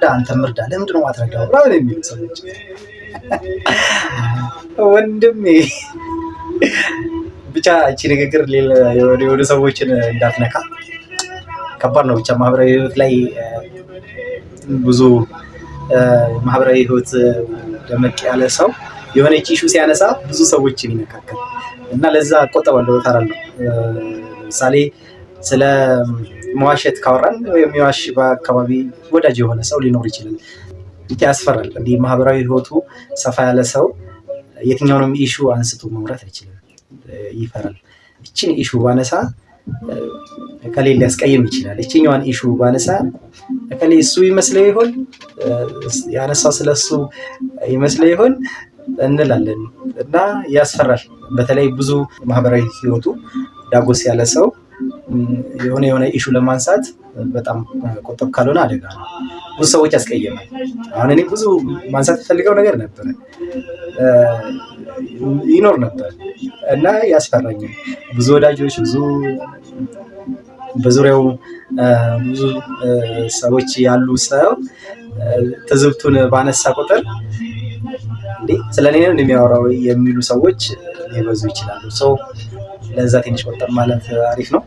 አንተም እርዳ፣ ለምንድን ነው የማትረዳው ምናምን የሚሉ ሰዎች፣ ወንድሜ፣ ብቻ እቺ ንግግር የሆኑ ሰዎችን እንዳትነካ ከባድ ነው። ብቻ ማህበራዊ ህይወት ላይ ብዙ ማህበራዊ ህይወት ደመቅ ያለ ሰው የሆነች issue ሲያነሳ ብዙ ሰዎችን ይነካካል እና ለዛ እቆጠባለሁ፣ እፈራለሁ። ለምሳሌ ስለ መዋሸት ካወራን የሚዋሽ በአካባቢ ወዳጅ የሆነ ሰው ሊኖር ይችላል። ያስፈራል። እንዲህ ማህበራዊ ህይወቱ ሰፋ ያለ ሰው የትኛውንም issue አንስቶ ማውራት አይችልም፣ ይፈራል። እችን issue ባነሳ እከሌ ሊያስቀይም ይችላል። እችኛዋን issue ባነሳ እከሌ እሱ ይመስለው ይሆን፣ ያነሳው ስለሱ ይመስለው ይሆን እንላለን እና ያስፈራል። በተለይ ብዙ ማህበራዊ ህይወቱ ዳጎስ ያለ ሰው የሆነ የሆነ issue ለማንሳት በጣም ቁጥብ ካልሆነ አደጋ ነው። ብዙ ሰዎች ያስቀየማል። አሁን እኔ ብዙ ማንሳት የፈልገው ነገር ነበረ፣ ይኖር ነበር እና ያስፈራኛል። ብዙ ወዳጆች፣ ብዙ በዙሪያው ብዙ ሰዎች ያሉ ሰው ትዝብቱን ባነሳ ቁጥር እንዴ ስለ እኔ ነው የሚያወራው የሚሉ ሰዎች ሊበዙ ይችላሉ። So ለዛ ትንሽ ቆጠብ ማለት አሪፍ ነው።